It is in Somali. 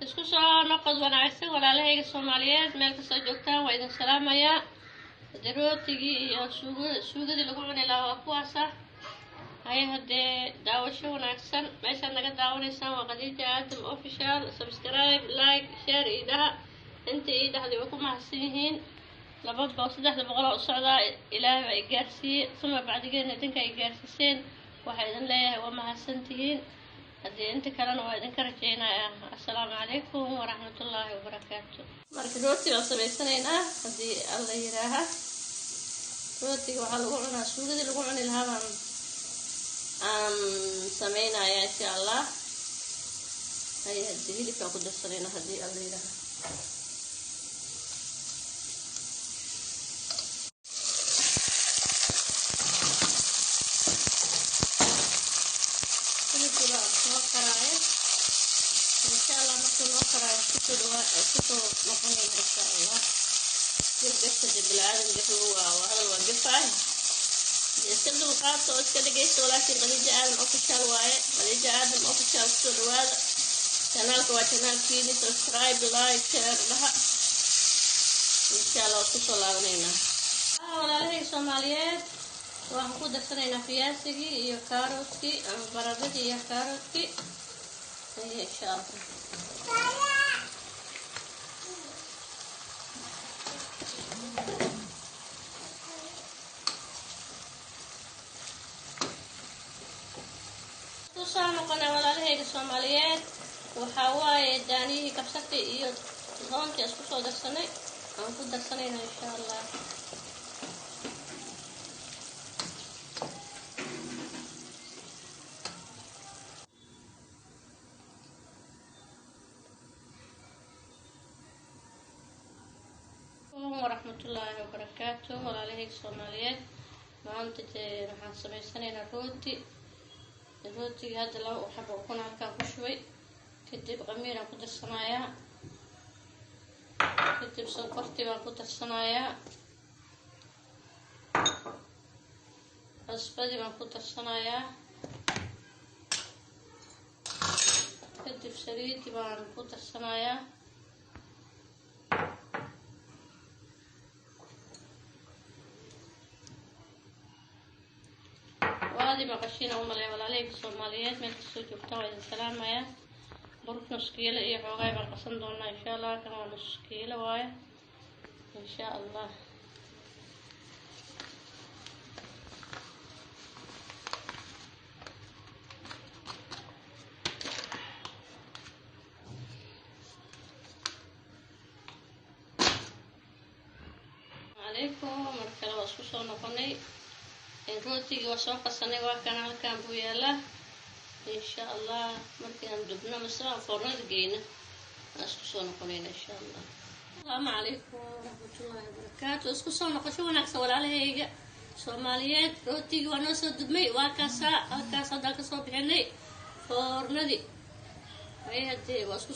Isku soo noqod wanaagsan walaalahayga Soomaaliyeed, meel kastoo joogtaan waa idin salaamayaa. Hadee rootigii iyo suugadii lagu cuni lahaa waa kuwaasa. Haye, haddee daawasho wanaagsan. Meeshaad naga daawanaysaan waa Khadiija Aadam Official. Subscribe, like, share ii dhaha. Inta ii dhahday way ku mahadsan yihiin. 200, 300 oo u socdaa Ilaahay baa i gaarsiiyey, suma bacdigeedna idinka ay gaarsiiseen. Waxaa idin leeyahay waa mahadsantihiin. Haddii inta kalena waa idinka rajeynayaa. Assalaamu calaykum waraxmatullaahi wabarakaatu. Marka rooti baan samaysanaynaa haddii Alla yiraaha. Rootiga waxaa lagu cunaa suugadii lagu cuni lahaa baan aan sameynaya, insha Allah. Hay, haddii hilibkaan ku darsanayna haddii Alla yiraaha. Hilibkii baa noo karaaya, insha Allah. Markuu noo karaayo kusoo dhawaa, kusoo noqonayna, insha Allah. Gafta bilaadan gaf waa hadal, waa gafaay. Iska dulqaata oo iska dhegeysta. Walaashin Khadiija Aadan Official waaye. Khadiija Aadan Official, kusoo dhawaada channelka. Waa channelkiini. Subscribe, like, share dhaha, insha Allah. Waa kusoo laabanaynaa, walaalahayga Soomaaliyeed. Waxaan ku darsanaynaa fiyaasigii iyo kaaroodkii ama baradhadii iyo kaaroodkii, insha Allah. Kusoo noqona walaalahayga Soomaaliyeed. Waxaa waaye daaniyihii, kabsartii iyo toontii isku soo darsanay aan ku darsanayna, insha Allah. Waraxmatullaahi wabarakaatu, walaalahayga Soomaaliyeed. Maanta waxaan samaysanaynaa rooti. Rootiga hadda laba xabo ukuna halkaan ku shubay, kadib qamiiraan ku darsanayaa, kadib sonkortii baan ku darsanayaa, cusbadii baan ku darsanayaa, kadib saliidii baan ku darsanayaa. Waadi maqashiina umaleya, walaalahayga Soomaaliyeed meel kastoo joogtaan waa idin salaamaya. Burk nus kiilo iyo xoogaay baan qasan doonaa, insha Allah. Kan waa nus kiilo waaye, insha Allah. Calaykum, mar kale waa isku soo noqonay. Rootigii waa soo qasanay, waa kana, halkan buu yaalaa, insha Allah. Markii aan dubno mise aan foornada geyno aan isku soo noqonayna, insha Allah. Asalaamu calaykum waraxmatullaahi wabarakaatu. Isku soo noqosho wanaagsan, walaalahayga Soomaaliyeed. Rootigii waa noo soo dubmay, waa kaasaa halkaas. Haddaan kasoo bixinay foornadii, hay, haddee waa isku